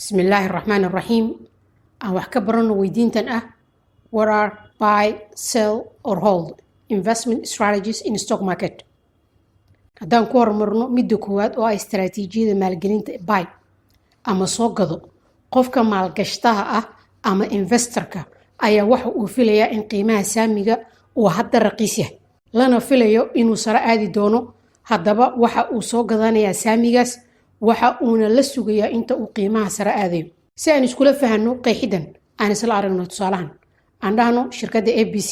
Bismi illaahi araxmaan araxiim. Aan wax ka baranno weydiintan ah: "What are buy, sell or hold investment strategies in stock market?" Haddaan ku horumarno midda koowaad oo ah istaraatiijiyada maalgelinta, buy ama soo gado. Qofka maalgashtaha ah ama investorka ayaa waxa uu filayaa in qiimaha saamiga uu hadda raqiis yahay, lana filayo inuu sare aadi doono. Haddaba waxa uu soo gadanayaa saamigaas, waxa uuna la sugayaa inta uu qiimaha sare aadayo. Si aan iskula fahanno qeexidan, aan isla aragno tusaalahan. Aan dhahno shirkadda ABC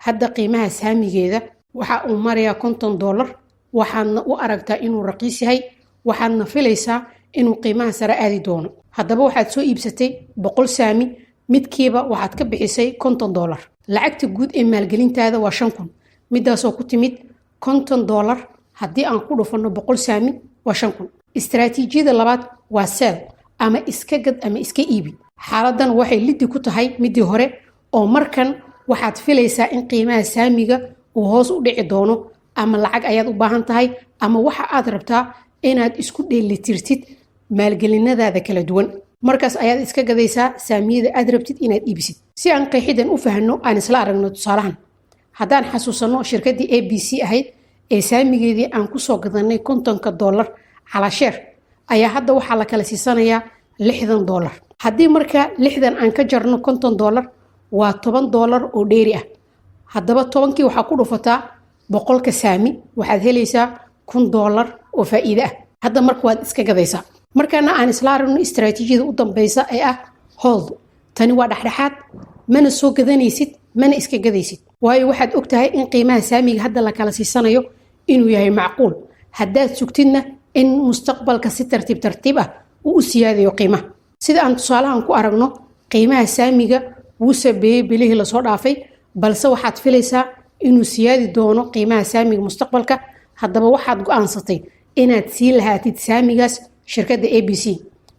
hadda qiimaha saamigeeda waxa uu marayaa $50, waxaadna u aragtaa inuu raqiis yahay, waxaadna filaysaa inuu qiimaha sare aadi doono. Haddaba waxaad soo iibsatay 100 saami, midkiiba waxaad ka bixisay $50. Lacagta guud ee maalgelintaada waa 5000, midaasoo ku timid $50 haddii aan ku dhufanno 100 saami waa 5000. Istaraatiijiyada labaad waa sell ama iska gad ama iska iibi. Xaaladan waxay liddi ku tahay midii hore, oo markan waxaad filaysaa in qiimaha saamiga uu hoos u dhici doono, ama lacag ayaad u baahan tahay, ama waxa aad rabtaa inaad isku dheelitirtid maalgelinadaada kala duwan. Markaas ayaad iska gadaysaa saamiyada aad rabtid inaad iibisid. Si aan qeexidan u fahanno, aan isla aragno tusaalahan. Haddaan xasuusanno shirkaddii ABC ahayd ee saamigeedii aan kusoo gadanay $50 calaa share, ayaa hadda waxaa la kala siisanayaa $60. Haddii marka 60 aan ka jarno $50, waa $10 oo dheeri ah. Haddaba 10-kii waxaa ku dhufataa 100-ka saami, waxaad helaysaa $1000 oo faa'iide ah. Hadda marka waad iska gadaysaa. Markaana aan isla aragno istaraatiijiyada u dambeysa ee ah hold. Tani waa dhexdhexaad, mana soo gadanaysid mana iska gadaysid, waayo waxaad og tahay in qiimaha saamiga hadda la kala siisanayo inuu yahay macquul, haddaad sugtidna in mustaqbalka si tartiib tartiib ah uu u siyaadayo qiimaha. Sida aan tusaalahan ku aragno, qiimaha saamiga wuu sabeeyey bilihii lasoo dhaafay, balse waxaad filaysaa inuu siyaadi doono qiimaha saamiga mustaqbalka. Haddaba waxaad go-aansatay inaad sii lahaatid saamigaas shirkadda ABC.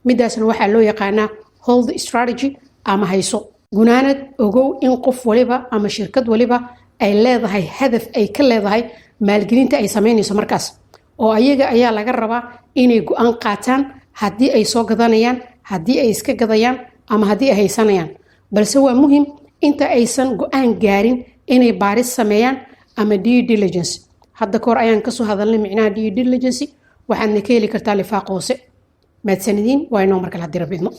Midaasna waxaa loo yaqaanaa hold strategy ama hayso. Gunaanad, ogow in qof waliba ama shirkad waliba ay leedahay hadaf ay ka leedahay maalgelinta ay samaynayso markaas, oo ayaga ayaa laga rabaa inay go-aan qaataan haddii ay soo gadanayaan, haddii ay iska gadayaan ama haddii ay haysanayaan. Balse waa muhim inta aysan go-aan gaarin inay baaris sameeyaan ama due diligence. Hadda kahor ayaan kasoo hadalnay micnaha due diligence, waxaadna ka heli kartaa lifaaq hoose. Mahadsanidin, waa inoo markale haddii Rabbi idmo.